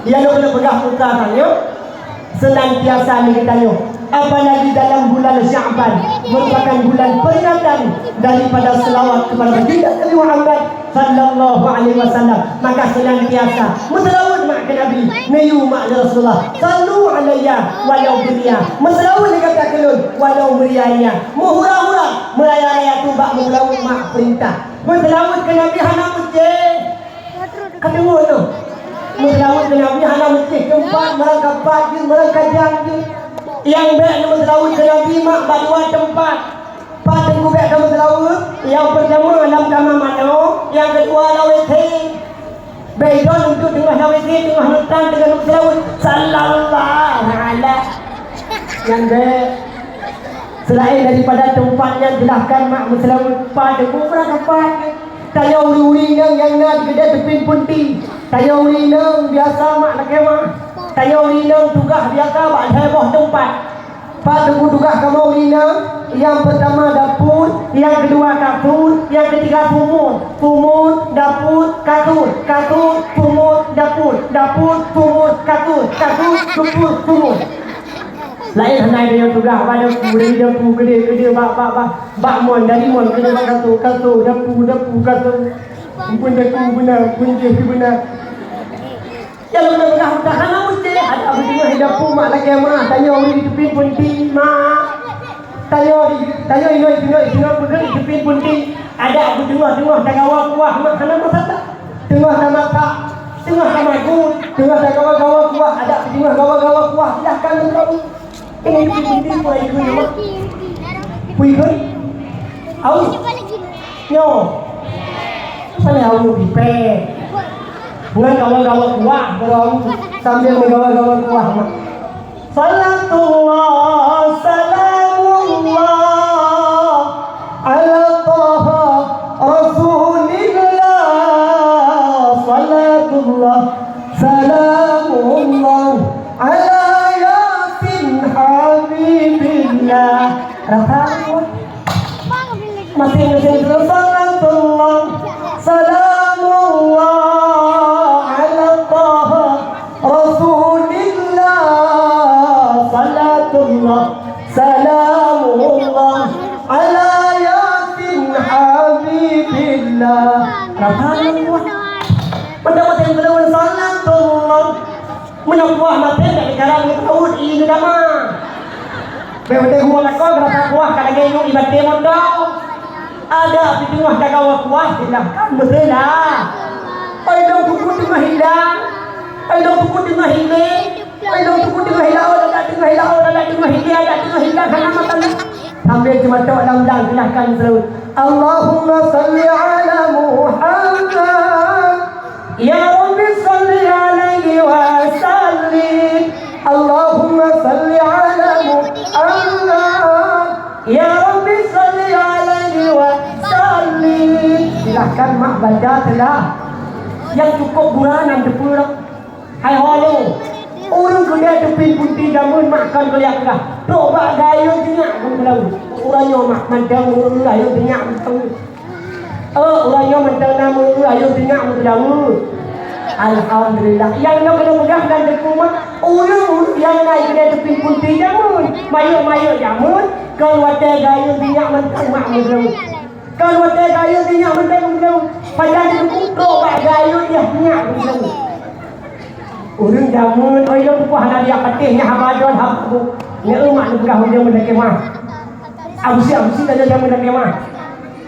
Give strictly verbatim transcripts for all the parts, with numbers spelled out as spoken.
Nyang lôn peugah muka tanyoe, senantiasa di geutanyoe, apalagi dalam bulan Sya'ban, merupakan bulan peringatan daripada selawat kepada Baginda Nabi Muhammad sallallahu alaihi wasallam. Maka senantiasa meuseulaweuet mak keu Nabi, neuyue mak keu Rasulullah. Sallu alayya walau biriyah. Meuseulaweuet lé gata keu lôn walau meuria-ria. Meuhura-hura, meuraya-raya tu bak meuseulaweuet mak peurintah. Meuseulaweuet keu Nabi hana meucéh. Ka deungoe nyoe. Meuseulaweuet keu Nabi hana meucéh teumpat, meurangkapat jeuet, meurangkajam jeuet. Nyang bèk neumeuseulaweuet keu Nabi mak bak dua teumpat. Pat teungku bèk ka meuseulaweuet? Nyang peurtama lam kama manoe, nyang keudua lam WC. Bèk idon untuk teungoh lam WC, teungoh neutang, teungoh neumeuseulaweuet. Sallallahu ala. Nyang bèk. Seulaén daripada teumpat nyan, silahkan mak meuseulaweuet. Pat teungku meurangkapat jeuet. Tanyoe ureueng-ureueng inong nyang na di keudè teupin punti. Tanyoe ureueng inong biasa mak lakèe meuah. Tanyoe ureueng inong tugaih biasa bak lhèe boh teumpat. Pat teungku tugaih kamoe ureueng inong? Nyang peurtama dapur, nyang keudua kasur, nyang keutiga sumur. Sumur, dapur, kasur, kasur, sumur, dapur, dapur, sumur, kasur, kasur, dapur, sumur. Laén hana geutanyoe tugaih bak dapur, dari dapur keudè, keudè bak, bak, bak, bak mon, dari mon keudè bak kasur, kasur, dapur, dapur, kasur. Ampôn dapur beuna, ampôn jih beuna. Nyang lôn peugah meudah hana meusti, adak beuteungoh di dapur mak lakèe meuah, tanyoe ureueng di teupin punti mak. Tanyoe di, tanyoe inong, inong, inong peugah di teupin punti. Adak beuteungoh-teungoh tagawa kuah mak hana masalah. Teungoh tamasak, teungoh tamagun, teungoh tagawa-gawa kuah, adak beuteungoh gawa-gawa kuah, silahkan meugawa. Ini penting pui ikut. Pui ikut? Au. Nyo. Apa ni au pipet? Ngan gawa-gawa kuah baru sambil menggawa-gawa kuah. Salatullah, salamullah ala Taha Rasulillah. Salatullah, salamullah ala Yasin Habibillah. Rasa masing-masing salatullah, salamullah ala Taha Rasulillah, salatullah, salamullah ala Yasin Habibillah. Rasa masing-masing salatullah. Meunyoe kuah maté, bèk geukarang ngon peuet, ie geudama. Bèk watèe geuwoe lakoe geurasa kuah ka lagèe nyoe ié batèe moto. Adak pih teungoh tagawa kuah, silahkan meuseula. Oi dong pukul teungoh hilang. Oi dong pukul teungoh hilang. Oi dong pukul teungoh hilang. Adak teungoh hilang, adak teungoh hilang, adak teungoh hilang, hana masalah. Sambil teumatok lam blang, silahkan meuseulaweuet. Allahumma salli ala Muhammad. Ya Rabbi salli alaihi wa sallim. Allahumma salli ala Muhammad. Ya Rabbi salli alaihi wa sallim. Silahkan mak baca telah. Nyang cukup gura nan teupeue. Hai holo, ureueng keudè teupin punti jameun mak kon kuliah peugah, trok bak gayô sinyak kon peulalu. Uroe nyoe mak mantong ureueng gayô sinyak mantong. Oh, uroe nyoe mantong na ureueng gayô sinyak mantong jameun. Alhamdulillah. Nyang nyoe keuneuk peugah dan teupeue mak, ureueng nyang na keudè teupin punti jameun, mayôk-mayôk jameun, kon watèe gayô sinyak mantong mak mantong. Kon watèe gayô sinyak mantong mantong, pajan teupeue trok bak gayô sinyak mantong. Ureueng jameun, oi lôn tutoe hana riyak patéh nyan haba jon haba bu. Nyan umat neupeugah ureueng jameun lakèe meuah. Abusi-abusi tanyoe jameun lakèe meuah.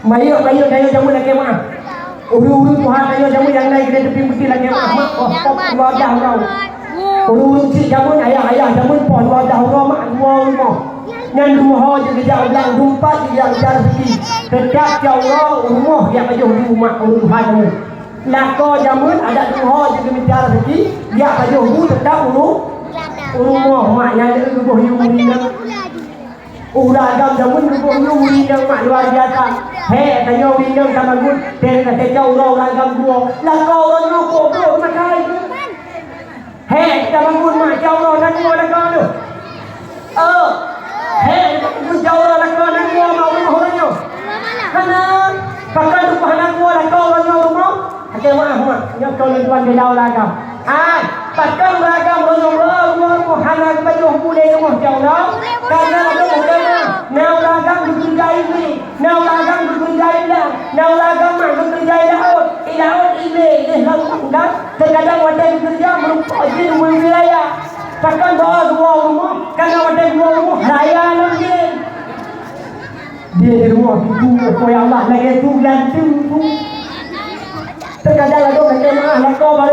Mayôk-mayôk tanyoe jameun lakèe meuah. Ureueng-ureueng tuha tanyoe jameun nyang na keudè teupin punti lakèe meuah. Mak, oh, oh, dua blah uroe. Ureueng-ureueng chik jameun, ayah-ayah jameun poh dua blah uroe mak dua rumoh. Nyan rumoh ho jeuet geujak u blang, dumpat jeuet geujak mita raseuki. Teutap tiep uroe rumoh jak pajoh bu mak ureueng tuha jameun. Lakoe jameun adak rumoh ho jeuet geumita raseuki, jak pajoh bu teutap u ru-, u rumoh mak nyan lé geuboh yue ureueng inong. Ureueng agam jameun geuboh yue ureueng inong mak luar biasa. Hék, tanyoe ureueng inong tamagun, teuka teuka uroe ureueng agam geuwoe. Lakoe uroe nyoe kok brôk makai. Hék, tamagun mak, ya Allah, na geuwoe lakoe nyoe. Oh. Hék, tamagun ya Allah, lakoe na geuwoe mak rumoh uroe nyoe. Hana, pakon teupeu hana geuwoe lakoe uroe nyoe rumoh? Lakèe meuah mak, nyoe kon lôn tuan bela ureueng agam. Hai, pakon ureueng agam meureunoe-reunoe rumoh hana geupajoh ulèe rumoh cit nyoe? Karena ureueng agam, na ureueng agam geukeureuja iblih, na ureueng agam geukeureuja iblih, na ureueng agam mak geukeureuja i laôt, i laôt iblih, iblih lam undang. Teukadang watèe geukeureuja meurumpok jih u wilayah. Pakon bak geuwoe rumoh, karena watèe geuwoe rumoh raya lom jih. Di rumoh tu, oh ya Allah, lagèe tu ganteng tu. Teukadang lagoe lagèe meuah lakoe baru